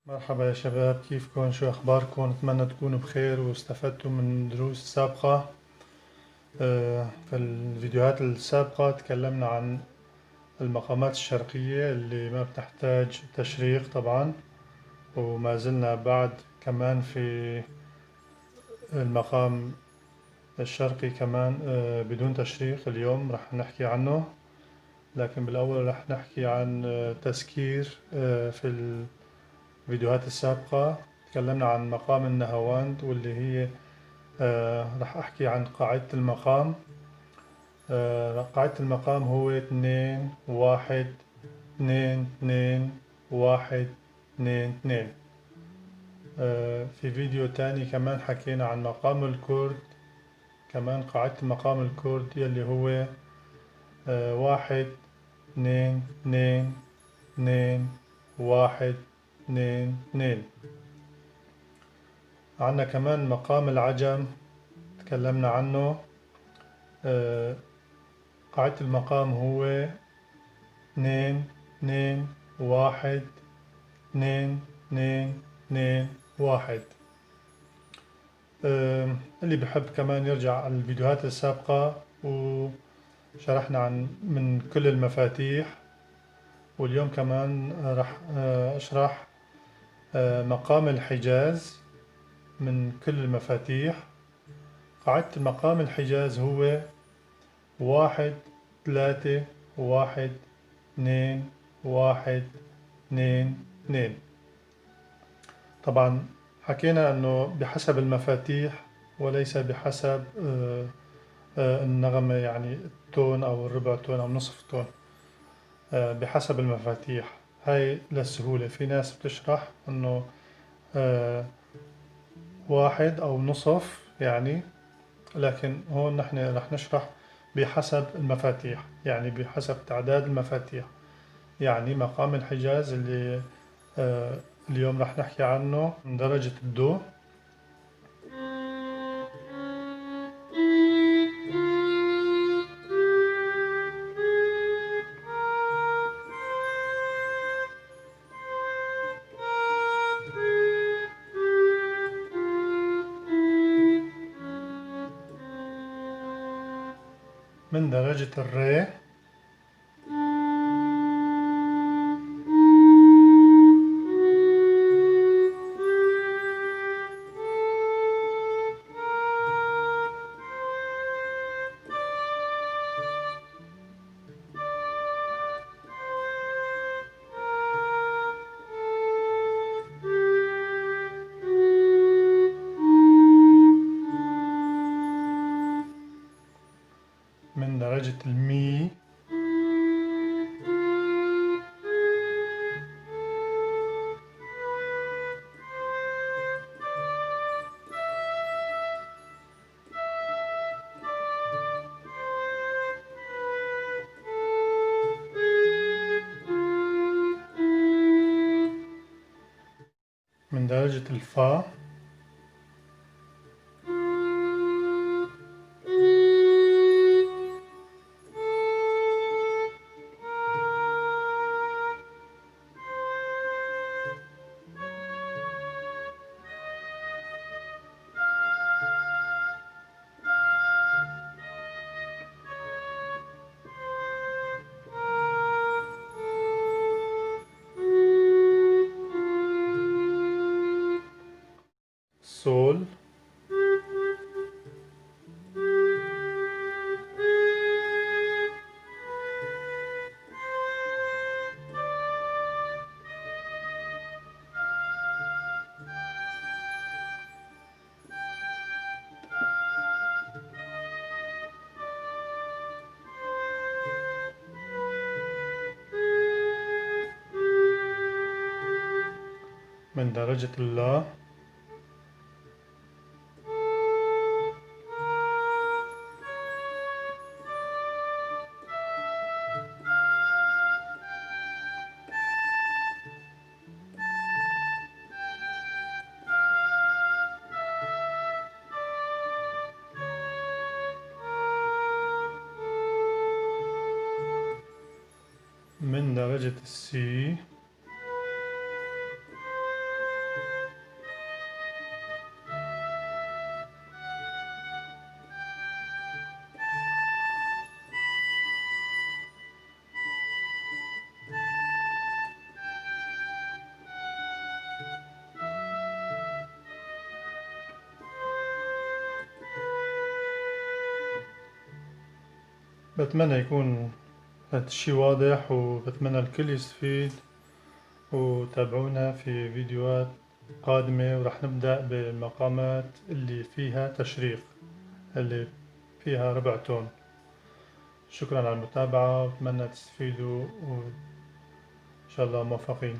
مرحبا يا شباب، كيفكن؟ شو اخباركن؟ اتمنى تكونوا بخير واستفدتوا من الدروس السابقة. في الفيديوهات السابقة تكلمنا عن المقامات الشرقية اللي ما بتحتاج تشريق طبعا، وما زلنا بعد كمان في المقام الشرقي كمان بدون تشريق. اليوم رح نحكي عنه، لكن بالأول رح نحكي عن تذكير. في الفيديوهات السابقة تكلمنا عن مقام النهاوند، واللي هي رح أحكي عن قاعدة المقام. قاعدة المقام هو 2 1 2 2 1 2 2. في فيديو تاني كمان حكينا عن مقام الكرد، كمان قاعدة مقام الكرد يلي هو 1 2 2 2 1 2 2. عنا كمان مقام العجم تكلمنا عنه. قاعدة المقام هو 2 2 1 2 2 2 1. اللي بحب كمان يرجع على الفيديوهات السابقة وشرحنا عن من كل المفاتيح. واليوم كمان راح أشرح مقام الحجاز من كل المفاتيح. قاعدة مقام الحجاز هو 1 3 1 2 1 2 2. طبعا حكينا أنه بحسب المفاتيح وليس بحسب النغمة، يعني التون أو الربع تون أو نصف تون، بحسب المفاتيح. هاي للسهولة، في ناس بتشرح أنه 1 أو نصف يعني، لكن هون نحن رح نشرح بحسب المفاتيح، يعني بحسب تعداد المفاتيح. يعني مقام الحجاز اللي اليوم رح نحكي عنه من درجة الدو. من درجة الري. من درجة المي. من درجة الفا. سول. من درجة اللا. من درجة السي. بتمنى يكون هاد الشي واضح، وبتمنى الكل يستفيد، وتابعونا في فيديوهات قادمة. ورح نبدأ بالمقامات اللي فيها تشريق، اللي فيها ربع تون. شكرا على المتابعة، وبتمنى تستفيدوا، وإن شاء الله موفقين.